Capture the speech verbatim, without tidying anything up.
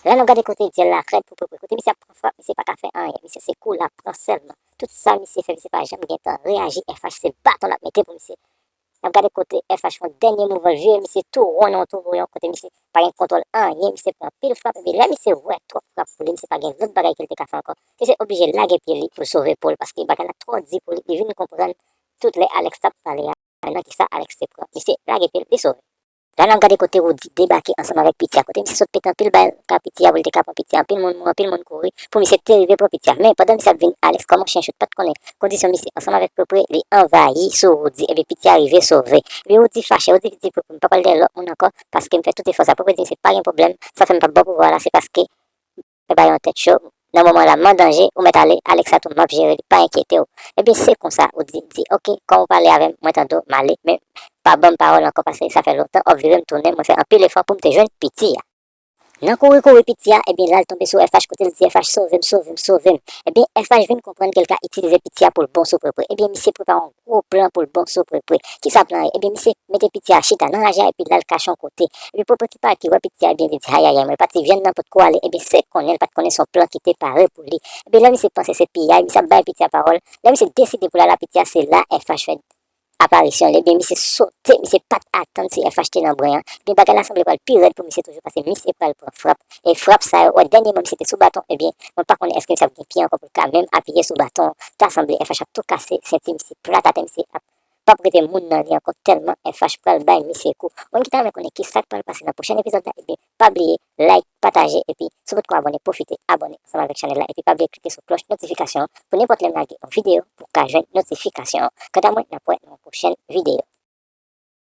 La n ap gade kote dyèl la rèd pou prepre. Kote misye ap pran frap, misye pa ka fè anyen. Misye se kou l ap pran sèlman. Tout sa misye fè, misye pa janm gen tan reyaji. F H se baton l ap mete pou misye. N ap gade kote F H fè yon dènye move, l vire misye tou won nan yon tou bouyon, kote misye pa gen kontwòl anyen, misye pran anpil frap, epi lè misye wè twòp frap pou li, misye pa gen lòt bagay ke l te ka fè ankò. Misye oblije lage pye li pou l sove po l, paske bagay la twò di pou li, li vin konprann tout lè Alex t ap pale a, nan kisa Alex te pran. Misye lage pye l, li sove. La n ap gade kote Roody debake ansanm avèk Pitya, kote misye sot pete anpil bal ka Pitya pou l te ka pran Pitya, anpil moun mouri, anpil moun kouri pou misye te rive pran Pitya. Men pandan misye ap vin, Alex kòman chen chout pa t konnen kondisyon misye ansanm avèk Prepre, li anvayi sou Roody, epi Pitya rive sove. Epi Roody fache, Roody di Prepre, "M pa pral dèyè lòt moun ankò, paske m fè tout efò sa." Prepre di misye, "Pa gen pwoblèm, sa fè m p ap ba w pouvwa la, se paske fè bay yon tèt cho. Nan moman la, m an danje, ou mèt ale, Alex sa tou m ap jere li, pa enkyete w." Ebyen, se konsa, Roody di, "Oke, kòm ou pale avè m, mwen tande w, m ale, men pa ban m pawòl ankò, paske sa fè lontan w ap vire m tounen, mwen fè anpil efò pou m te jwenn Pitya." Nan kouri kouri Pitya, ebyen, la l tonbe sou F H, kote l di F H, "Sove m, sove m, sove m." Ebyen, F H vin konprann ke l ka itilize Pitya pou l bon sou Prepre. Ebyen, misye prepare yon gwo plan pou l bon sou Prepre. Kisa plan an ye? Ebyen, misye mete Pitya chita nan raje a, epi l al kache yon kote. Epi Prepre ki pa, ki wè Pitya, ebyen, li di, "Ayayay, mwen pati vyann nan potko ale." Ebyen, se konnen l pa t konnen se yon plan ki te pare pou li. Ebyen, lè misye panse se piyay, misye ap bay Pitya pawòl. Lè misye deside pou l al a Pitya, se la F H fè aparisyon li. Ebyen, misye sote, misye pa t atann si F H te nan bren an. Ebyen, bagay la sanble pral pi rèd pou misye toujou, paske misye pral pran frap. E frap sa yo, wè, dènyèman misye te sou baton, ebyen, mwen pa konnen èske misye ap gen pye ankò pou l ka menm apiye sou baton. Ta sanble F H ap tou kase senti misye plat atè, misye ap p ap rete moun nan li ankò tèlman F H pral bay misye kou. Ou menm ki ta renmen konnen kisa k pral pase nan pwochèn epizòd la, ebyen, pa bliye like, pataje, epi si w potko abòne, pwofite abòne ansanm avèk chanèl la, epi pa bliye klike sou klòch notifikasyon an pou nenpòt lè m lage yon videyo pou w ka jwenn notifikasyon an. Kanta mwen, n ap wè nan yon pwochèn videyo.